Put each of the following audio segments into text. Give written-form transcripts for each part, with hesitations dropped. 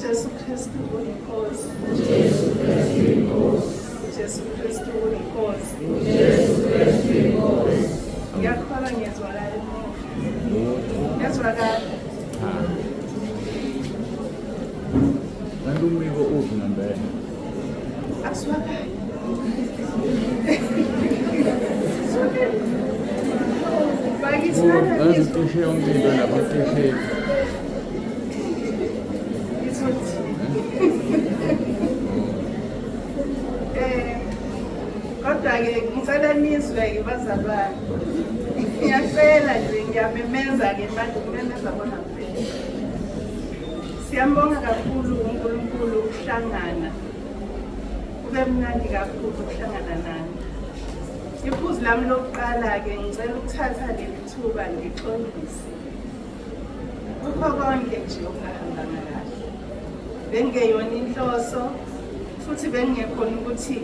UJesu Kristu uyiNkosi. UJesu Kristu uyiNkosi. UJesu Kristu uyiNkosi. UJesu Kristu uyiNkosi. Ngiyakholwa ngiyezwakala emuva. Ngiyezwakala. Kanti umbiko uphi ngempela? Akuzwakali. Bakithi lana Ngazi ngizwa. ucishe yonke into lapha ucishe. Ngizothi kodwa-ke ngicela nizwe-ke bazalwane. Ngiyacela nje ngiyamemeza-ke manje kumemeza kona kuphela. Siyambonga kakhulu uNkulunkulu ukuhlangana. Kube mnandi kakhulu ukuhlangana nani. Iphuzu lami lokuqala-ke ngicela ukuthatha leli thuba ngixolise. Kukho konke nje okungahambanga kahle. Bengeyona inhloso futhi bengingekhona ukuthi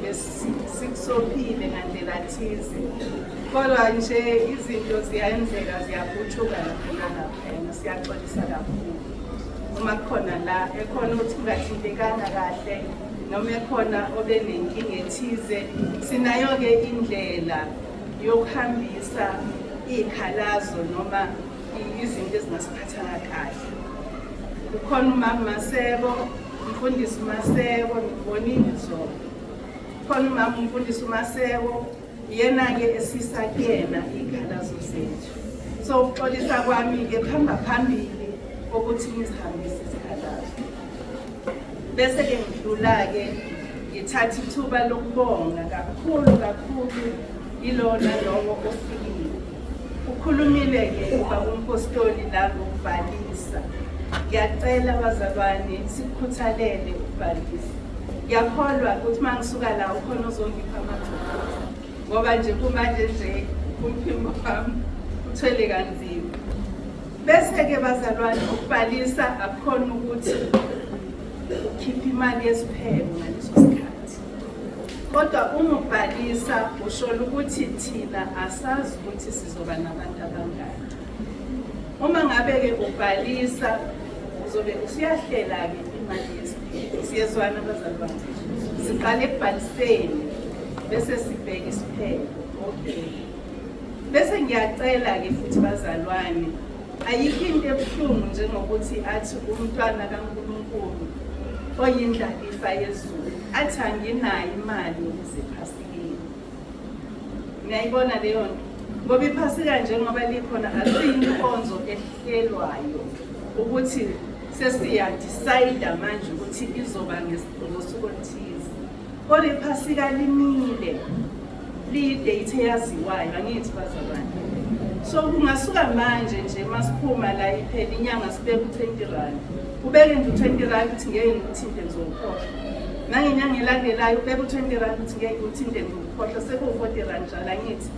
sikusophile ngandlela thize. Kodwa nje izinto ziyenzeka ziyaputshuka lapha nalaphayana, siyaxolisa kakhulu. Uma kukhona la ekhona ukuthi ungathintekanga kahle noma ekhona obenenkinga ethize, sinayo-ke indlela yokuhambisa iy'khalazo noma izinto ezingasiphathanga kahle. Kukhona umama Maseko, umfundisi Maseko, ngibonile izolo. Khona umama umfundisi uMaseko, yena-ke esisa kuyena iy'khalazo zethu. So ukuxolisa kwami-ke kuhamba phambili kokuthi ngizihambise izikhalazo. Bese-ke ngidlula-ke ngithatha ithuba lokubonga kakhulu kakhulu yilona lowo ofikile. Ukhulumile-ke ubaba umpostoli la ngokubhalisa. Ngiyacela bazalwane sikukhuthalele ukubhalisa. Ngiyakholwa ukuthi uma ngisuka la ukhona ozongipha amathuba. Ngoba nje kumanje nje umphimbo wami uthwele kanzima. Bese-ke bazalwane ukubhalisa akukhona ukuthi ukhiphe imali yesiphelo ngaleso sikhathi. Kodwa uma ubhalisa ushola ukuthi thina asazi ukuthi sizoba nabantu abangaki. Uma ngabe-ke ubhalisa uzobe usuyahlela-ke imali yesiphelo. Siyezwana bazalwane. Siqale ekubhaliseni bese sibheka isiphelo. Okay. Bese ngiyacela-ke futhi bazalwane, ayikho into ebuhlungu njengokuthi athi umntwana kaNkulunkulu oyindlalifa yezulu athi anginayo imali yokuze ephasikeni. Niyayibona leyo nto? Ngoba iphasika njengoba likhona asiyinkonzo ehlelwayo ukuthi sesiyadicide manje ukuthi izoba ngosuku oluthize. Kodwa iphasika limile, liyi-date eyaziwayo, angithi bazalwane. So kungasuka manje nje masiphuma la iphela inyanga sibeke u-20 rand. Ubeke nje u-20 rand ukuthi ngeke ngikuthinte ngizowukhohlwa. Nangenyanga elandelayo ubeke u-20 rand ukuthi ngeke ngikuthinte ngizowukhohlwa, sekuwu-40 rand njalo angithi.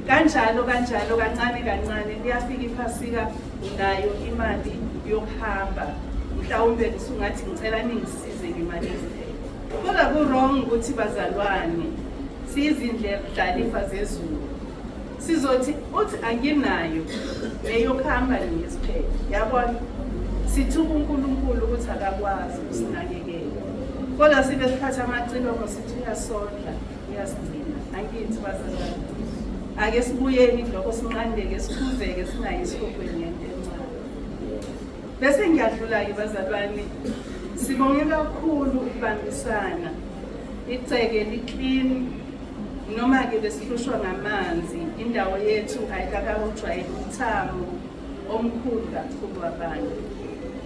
Kanjalo kanjalo kancane kancane liyafika iphasika unayo imali yokuhamba. Mhlawumbe usungathi ngicela ningisize ngemali yesiphelo. Kodwa ku-wrong ukuthi bazalwane siyizindlalifa zezulu. Sizothi uthi anginayo leyokuhamba neyesiphelo. Yabona? Sithuka uNkulunkulu ukuthi akakwazi ukusinakekela. Kodwa sibe siphatha amacilongo sithi uyasondla, uyasigcina. Angithi bazalwane. Ake sibuyeni kulokho sinqandeke, sikhuzeke singayi esihogweni ngento encane. Bese ngiyadlula-ke bazalwane. Sibonge kakhulu ukubambisana. Igceke li-clean noma-ke besihlushwa ngamanzi, indawo yethu ayikakawujwayeli umthamo omkhulu kakhulu wabantu.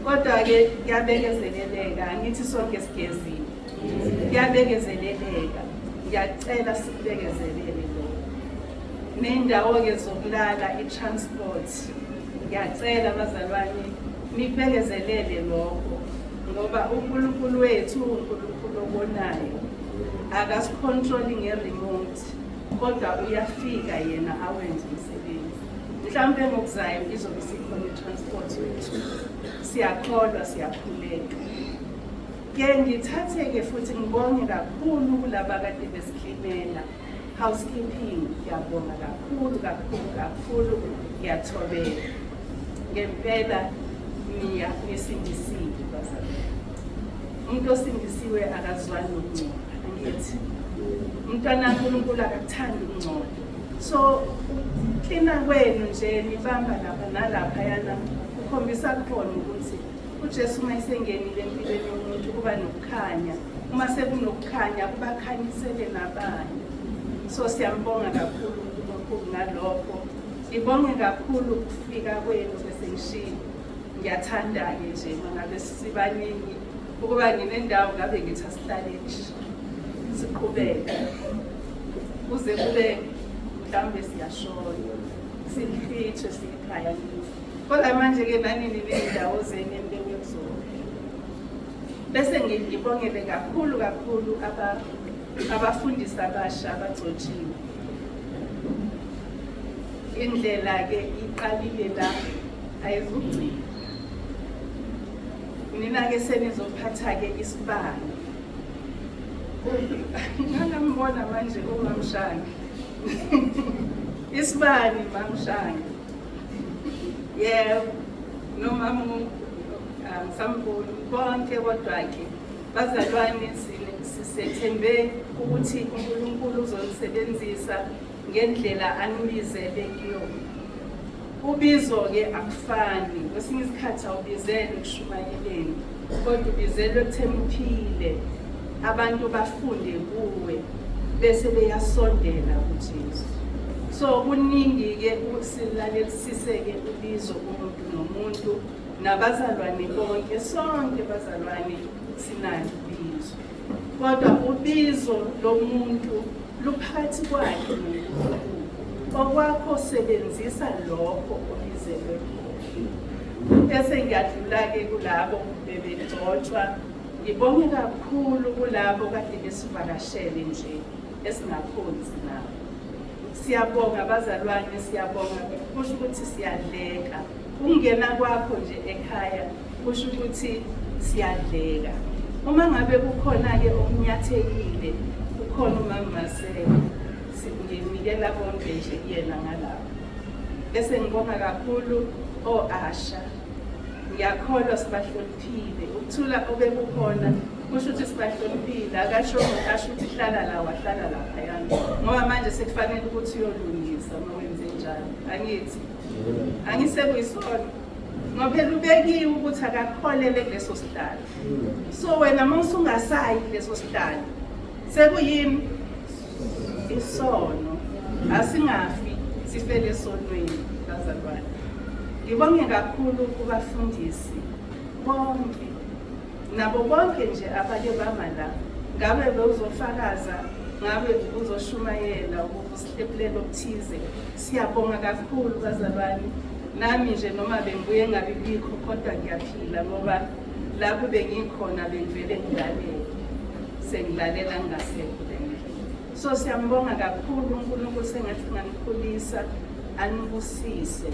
Kodwa-ke kuyabekezeleleka, angithi sonke sigezile. Kuyabekezeleleka. Ngiyacela sikubekezelele lokho. Nendawo-ke zokulala, i-transport. Ngiyacela bazalwane nikubekezelele lokho ngoba uNkulunkulu wethu uNkulunkulu obonayo. Akasikhontroli nge-remote kodwa uyafika yena awenze umsebenzi. Mhlawumbe ngokuzayo izobe isikhona i-transport yethu. Siyakholwa, siyakhuleka. Ke ngithathe-ke futhi ngibonge kakhulu kulaba kade besiklinela. Housekeeping, ngiyabonga kakhulu kakhulu kakhulu, ngiyathobela. Ngempela niya nisindisile bazalwane. Umuntu osindisiwe akazwani nokungcola, angithi umntwana kaNkulunkulu akakuthandi ukungcola. So uklina kwenu nje nibamba lapha nalaphayana kukhombisa khona ukuthi uJesu uma esengenile empilweni yomuntu kuba nokukhanya, uma sekunokukhanya kubakhanyisele nabanye. So siyambonga kakhulu uNkulunkulu ngalokho. Ngibonge kakhulu ukufika kwenu bese ngishilo. Ngiyathanda-ke nje uma ngabe sibaningi ukuba nginendawo ngabe ngithi asihlale nje siqhubeke kuze kube mhlawumbe siyashona sihlithwe siyikhaya kithi. Kodwa manje-ke nanini ney'ndawo zenu enibekwe kuzona. Bese ngibongele kakhulu kakhulu abafundisi abasha abagcotshiwe. Indlela-ke iqalile la ayizugcina. Nina-ke senizophatha-ke isibani. Ngangambona manje umamshange. Isibani mamshange. Yebo, nomama angisamboni bonke kodwa-ke bazalwane sisethembe ukuthi uNkulunkulu uzonisebenzisa ngendlela anibizele kuyona. Ubizo-ke akufani, kwesinye isikhathi awubizelwe ekushumayeleni, kodwa ubizelwe ekutheni uphile, abantu bafunde kuwe bese beyasondela kuJesu. So kuningi-ke silalelisise-ke ubizo umuntu nomuntu nabazalwane bonke, sonke bazalwane sinalo ubizo. Kodwa ubizo lomuntu luphakathi kwakhe noNkulunkulu. Okwakho sebenzisa lokho obizelwe khona. Bese ngiyadlula-ke kulabo bebegcotshwa. Ngibonge kakhulu kulabo kade besivakashele nje esingakhonzi nabo. Siyabonga bazalwane, siyabonga kusho ukuthi siyadleka. Ukungena kwakho nje ekhaya kusho ukuthi siyadleka. Uma ngabe kukhona-ke okunyathekile, kukhona umama Maseko, nginikela konke nje kuyena ngalapho. Bese ngibonga kakhulu o-Asha. Ngiyakholwa sibahloniphile. Ukuthula obekukhona kusho ukuthi sibahloniphile. Akasho asho ukuthi hlala la wahlala laphayana. Ngoba manje sekufanele ukuthi uyolungisa uma wenze njalo. Angithi angisekuyisono. Ngoba phela ubekiwe ukuthi akakholele kuleso sihlalo. So wena uma usungasayi kuleso sihlalo sekuyini? Isono. Asingafi sifele esonweni bazalwane. Ngibonge kakhulu kubafundisi bonke nabo bonke nje abake bama la, ngabe bewuzofakaza, ngabe uzoshumayela ukusihlephulela okuthize. Siyabonga kakhulu bazalwane. Nami nje noma bengibuye ngabibikho kodwa ngiyaphila ngoba lapho bengikhona bengivele ngilalele, sengilalela ngingasekho bengivele. So siyambonga kakhulu uNkulunkulu, sengathi nganikhulisa anibusise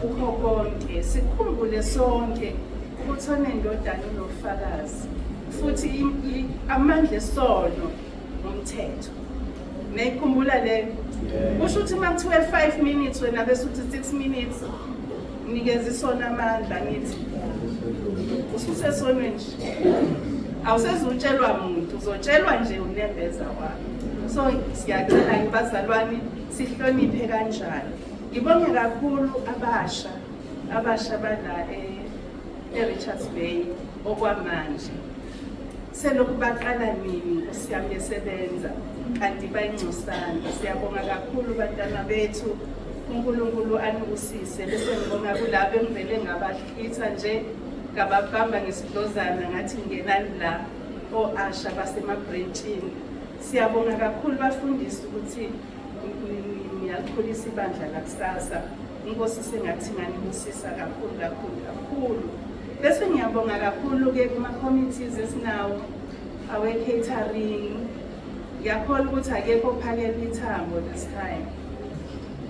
kukho konke. Sikhumbule sonke ukuthi onendodana unofakazi, futhi amandla esono ngumthetho. Niyikhumbula leyo? Kusho ukuthi uma kuthiwe 5 minutes wena bese uthi 6 minutes, nikeza isono amandla. Ngithi ususesonweni nje, awusezutshelwa muntu, uzotshelwa nje unembeza wakho. So siyacela-ke bazalwane sihloniphe kanjalo. Ngibonge kakhulu abasha abasha bala e-Richards Bay okwamanje. Selokhu baqala nini Nkosi yami besebenza kanti bayingcosana. Siyabonga kakhulu bantwana bethu, uNkulunkulu anibusise. Bese ngibonga kulabo engivele ngabahlitha nje ngababamba ngesidlozana ngathi ngenani la o-asha basemabhrentshini. Siyabonga kakhulu bafundisi ukuthi niyakhulisa ibandla lakusasa. Inkosi sengathi nganibusisa kakhulu kakhulu kakhulu. Bese ngiyabonga kakhulu-ke kuma-committees esinawo awe-catering. Ngiyakholwa ukuthi akekho ophakela ithambo this time.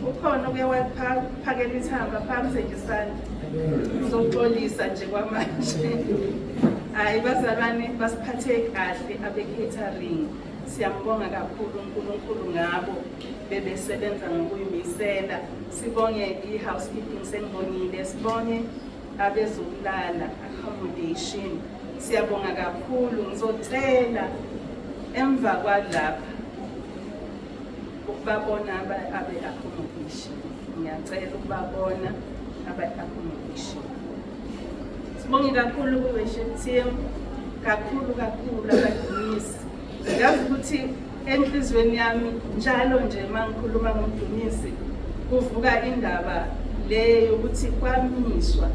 Ukhona oke waphakela ithambo, aphakamise nje isandla. Ngizoxolisa nje kwamanje. Hhayi bazalwane basiphathe kahle abe-catering. Siyambonga kakhulu uNkulunkulu ngabo bebesebenza ngokuyimisela. Sibonge i-housekeeping, sengibongile, sibonge abezokulala accommodation. Siyabonga kakhulu. Ngizocela emva kwalapha ukubabona abe-accommodation. Ngiyacela ukubabona abe-accommodation. Sibonge kakhulu ku-worship team, kakhulu kakhulu abadumisi. Ngazi ukuthi enhliziyweni yami njalo nje uma ngikhuluma ngomdumisi kuvuka indaba le yokuthi kwamiswa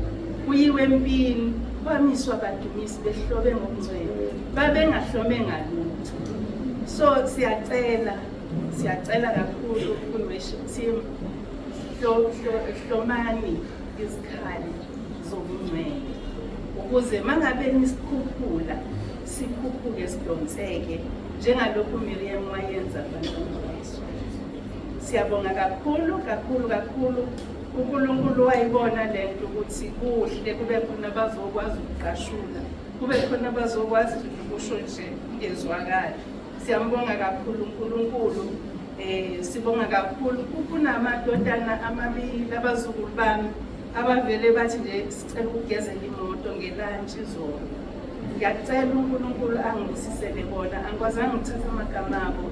kuyiwe empini, kwamiswa abadumisi behlobe ngokungcwele, babengahlome ngalutho. So siyacela, siyacela kakhulu kwi-worship team, hlomani izikhali zobungcwele ukuze mangabe nisikhuphula sikhuphuke sidonseke njengalokhu Miriam wayenza kubantwana bakwa-Israyeli. Siyabonga kakhulu kakhulu kakhulu. uNkulunkulu wayibona lento ukuthi kuhle kube khona abazokwazi ukugqashula, kube khona abazokwazi ukusho nje ngezwakala. Siyambonga kakhulu uNkulunkulu. Sibonga kakhulu. Kunamadodana amabili abazukulu bami abavele bathi nje sicela ukugezela imoto ngelantshi izolo. Ngiyacela uNkulunkulu angibusisele bona. Angikwazanga ukuthatha amagama abo,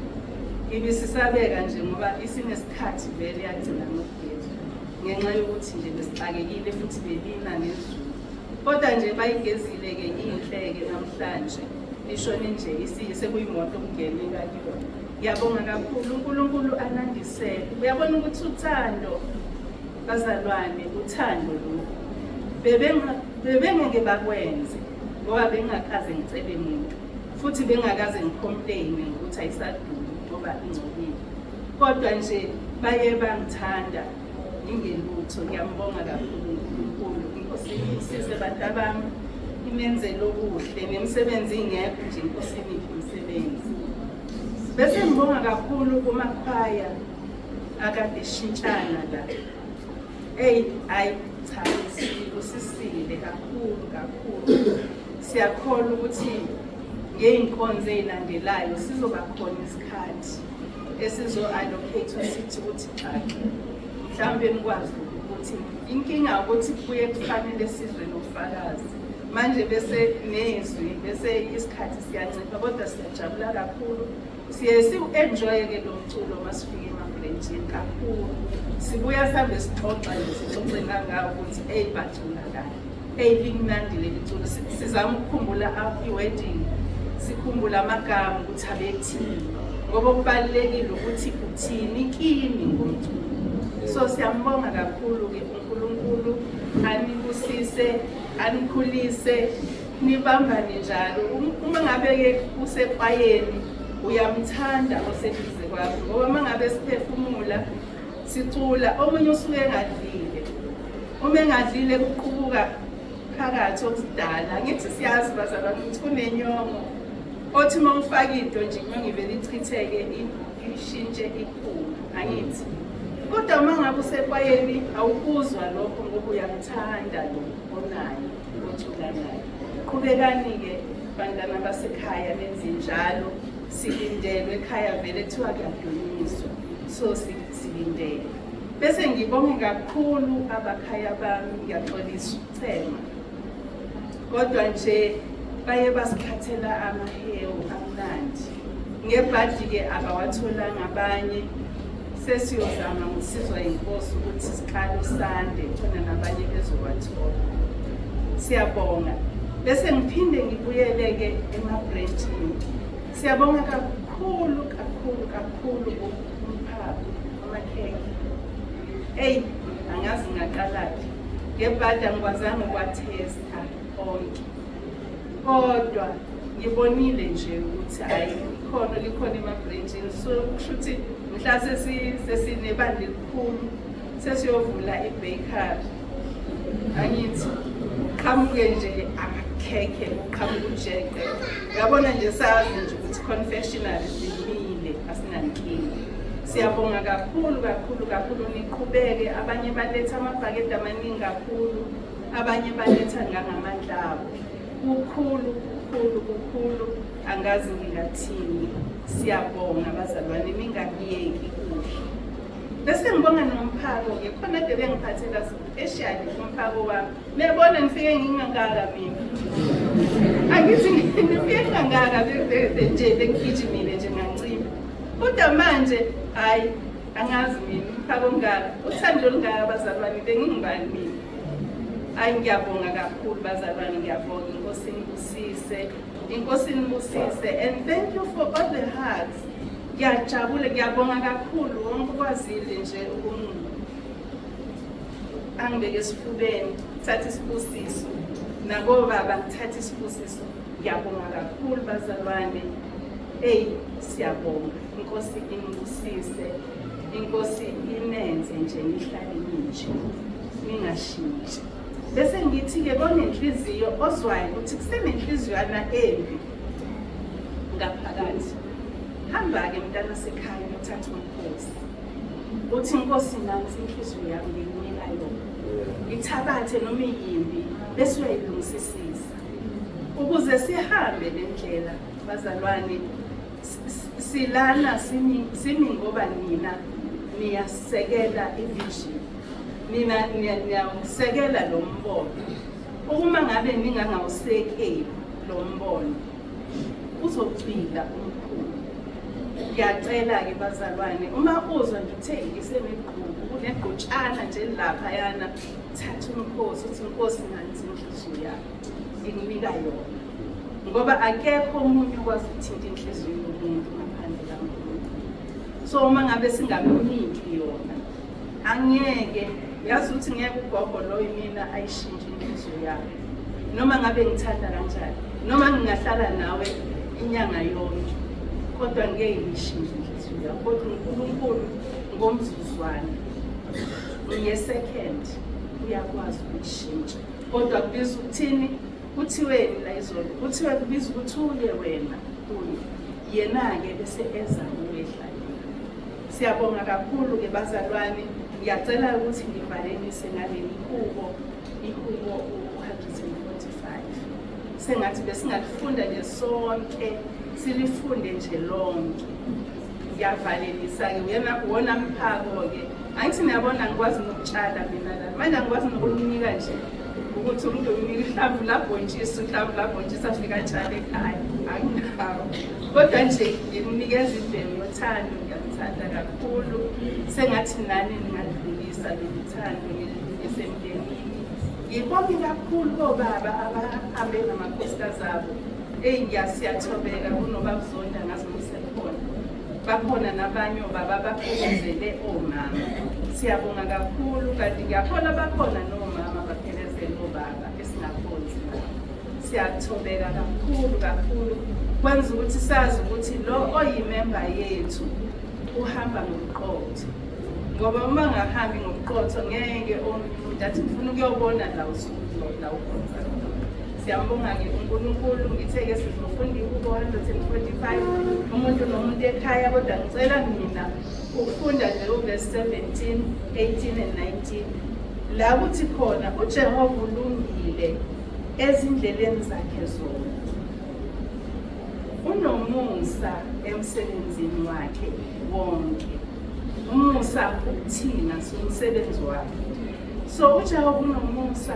ibisisabeka nje ngoba isinesikhathi vele yagcina ngokugezwa ngenxa yokuthi nje besixakekile futhi belina nezulu, kodwa nje bayigezile-ke inhle-ke namhlanje lishone nje sekuyimoto okungeneka kuyona. Ngiyabonga kakhulu, uNkulunkulu anandisele. Uyabona ukuthi uthando bazalwane, uthando lokhu bebengeke bakwenze ngoba bengingakaze ngicele muntu futhi bengakaze ngicomplaine ngokuthi ayisadumi ngoba ingcolile, kodwa nje baye bangithanda ngingelutho. Ngiyambonga kakhulu uNkulunkulu. Inkosi ibusise bantu bami, imenzele okuhle, nemisebenzi ingekho nje, inkosi iniphe imisebenzi. Bese ngibonga kakhulu kumakhwaya akade eshintshana la. Eyi, hayi cha, usisile kakhulu kakhulu. Siyakholwa ukuthi ngey'nkonzo ey'landelayo sizoba khona isikhathi esizo-allocate sithi ukuthi xaxe, mhlawumbe nikwazi ukuthi inkinga ukuthi kuye kufanele sizwe nofakazi manje bese nezwi bese isikhathi siyancipha, kodwa siyajabula kakhulu. Siye siwu-enjoye-ke lo mculo masifike emabhrentshini kakhulu, sibuya sihambe sixoxa nje, sixoxe nangawo ukuthi eyi bacula kahle, eyi limnandi leli culo. Sizama ukukhumbula i-wedding, sikhumbula amagama ukuthi abethini, ngoba kubalulekile ukuthi uthini kini ngomculo. So siyambonga kakhulu-ke uNkulunkulu, anibusise, anikhulise, nibambane njalo. Uma ngabe-ke usekwayeni uyamthanda oseduze kwakho, ngoba uma ngabe siphefumula sicula omunye usuke engadlile, uma engadlile kuqubuka phakathi okudala. Ngithi siyazi bazalwane ukuthi kunenyongo othi uma ufaka into nje inyongo ivele ichitheke ishintshe ikhulu, angithi? Kodwa uma ngabe usekwayeni awukuzwa lokho ngoba uyamthanda lo onaye ocula naye. Qhubekani-ke bantwana basekhaya nenze njalo, silindelwe ekhaya vele kuthiwa kuyadunyiswa, so silindele. Bese ngibonge kakhulu abakhaya bami, ngiyaxolisa ukuchema, kodwa nje baye basikhathela amahewu amnandi. Ngebhadi-ke abawatholanga abanye, sesiyozama ngosizwa yinkosi ukuthi siqale usande khona nabanye bezowathola. Siyabonga. Bese ngiphinde ngibuyele-ke emabhrentshini. Siyabonga kakhulu kakhulu kakhulu umphako amakhekhe. Eyi, angazi ngaqalaphi. Ngebhadi angikwazanga ukwathesta onke, kodwa ngibonile nje ukuthi hhayi ikhono likhona emabhrentshini. So kusho ukuthi mhla sesinebandla elikhulu sesiyovula i-bakery, angithi uqhamuke nje amakhekhe, uqhamuke ujeqe, uyabona nje, sazi nje ukuthi confectionery simile, asinankinga. Siyabonga kakhulu kakhulu kakhulu, niqhubeke. Abanye baletha amabhakede amaningi kakhulu, abanye baletha ngangamandla abo. Kukhulu kukhulu kukhulu, angazi ngingathini. Siyabonga bazalwane, ningakuyeki kuhle. Bese ngibonga nomphako-ke, khona kade bengiphathela specially umphako wami. Niyabona ngifike ngingangaka mina. Angithi ngifike kangaka nje bengigijimile nje ngancipha. Kodwa manje hayi angazi mina umphako ongaka, uthando olungaka bazalwane bengingubani mina. Hayi ngiyabonga kakhulu bazalwane, ngiyabonga inkosi inibusise. Inkosi inibusise and thank you for all the hearts. Ngiyajabula, ngiyabonga kakhulu wonke ukwazile nje angibeke esifubeni, thatha isibusiso. Nakobaba ngithatha isibusiso. Ngiyabonga kakhulu bazalwane. Eyi siyabonga. Inkosi inibusise. Inkosi inenze nje nihlale ninje. Ningashintshi. Bese ngithi-ke konenhliziyo ozwayo ukuthi kusenenhliziywana embi ngaphakathi. Hamba-ke mntana sekhaya uyothatha umkhosi. Uthi inkosi nansi inhliziyo yami ngikunika yona. Ithabathe noma iyimbi bese uyayilungisisisa. Ukuze sihambe le ndlela bazalwane silana simi ngoba nina niyasekela ivision. Nina niyawusekela lo mbono. Uma ngabe ningangawusekeli lo mbono uzocwila umkhulu. Ngiyacela-ke bazalwane, uma uzwa nje uthe ngisenegqubu, kunegqutshana nje laphayana, thatha umkhosi uthi inkosi nansi inhliziyo yami, ngikunika yona. Ngoba akekho omunye okwazi ukuthinta inhliziyo yomuntu ngaphandle kaNkulunkulu. So uma ngabe singamniki yona, angeke yazi ukuthi ngeke ugogo lo yimina ayishintshe inhliziyo yami. Noma ngabe ngithanda kanjani, noma ngingahlala nawe inyanga yonke, kodwa ngeke ngiyishintshe inhliziyo yakho. Kodwa uNkulunkulu ngomzuzwana, nge-second uyakwazi ukuyishintsha. Kodwa kubiza ukuthini? Kuthiweni la izolo? Kuthiwe kubiza ukuthi uye wena kuye, yena-ke bese eza kuwe ehlaleni. Siyabonga kakhulu-ke bazalwane. Ngiyacela ukuthi ngivalelise ngaleli hubo, ihubo u-145. Sengathi besingalifunda nje sonke, silifunde nje lonke. Ngiyavalelisa-ke, uyena wona mphako-ke. Angithi niyabona angikwazi nokutshala mina la. Manje angikwazi nokunika nje ukuthi umuntu umnika uhlamvu labhontshisi, uhlamvu labhontshisi afike atshale ekhaya. Anginawo. Kodwa nje ngimnikeza imbewu yothando, ngiyamthanda kakhulu. Sengathi nani ningadlulisa lolu thando nilidlulise emndenini. Ngibonge kakhulu kobaba abahambe namakhosikazi abo. Eyi siyathobeka kunoba kuzonda ngazi ngisekhona. Bakhona nabanye obaba abaphelezele omama. Siyabonga kakhulu kanti ngiyakholwa bakhona nomama abaphelezele obaba esingakhonzi nabo. Siyathobeka kakhulu kakhulu, kwenza ukuthi sazi ukuthi lo oyimemba yethu uhamba ngobuqotho. Ngoba uma ngahambi ngobuqotho ngeke omunye umuntu athi ngifuna ukuyobona la usuku la ukhonza khona. Siyambonga-ke uNkulunkulu. Ngithe-ke sizofunda ihubo 145 umuntu nomuntu ekhaya, kodwa ngicela mina ukufunda nje uvesi 17, 18 and 19 la kuthi khona uJehova ulungile ezindleleni zakhe zonke, unomusa emsebenzini wakhe wonke. Umusa ukuthina umsebenzi wakhe. So uJehova unomusa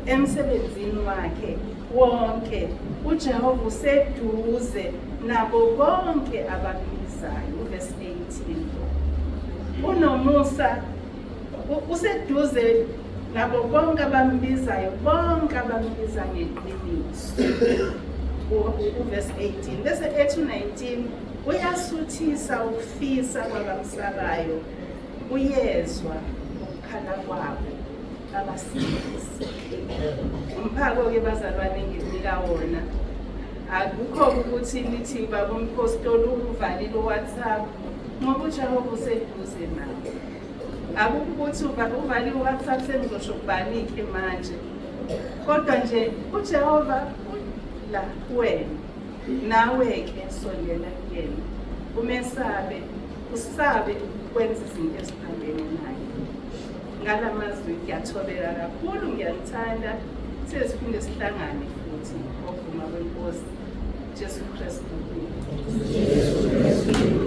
emsebenzini wakhe wonke. uJehova useduze nabo bonke abambizayo. Uverse 18. Unomusa useduze nabo bonke abambizayo, bonke abambiza ngeqiniso. Uverse 18. Bese ethi 19 uyasuthisa ukufisa kwabamsabayo, uyezwa ukukhala kwabo abasindise. Umphako-ke bazalwane nginika wona. Akukho ukuthi nithi baba umpostoli uvalile uWhatsApp ngoba uJehova useduze nawe. Akukho ukuthi uvalile uWhatsApp sengizosho kubani-ke manje. Kodwa nje uJehova la kuwena. Nawe-ke sondela kuyena. Umesabe, usabe ukwenza izinto eziphambene naye. Ngala mazwi ngiyathobeka kakhulu, ngiyanithanda. Size siphinde sihlangane futhi ngokuvuma kweNkosi Jesu Kristu. Jesu Kristu.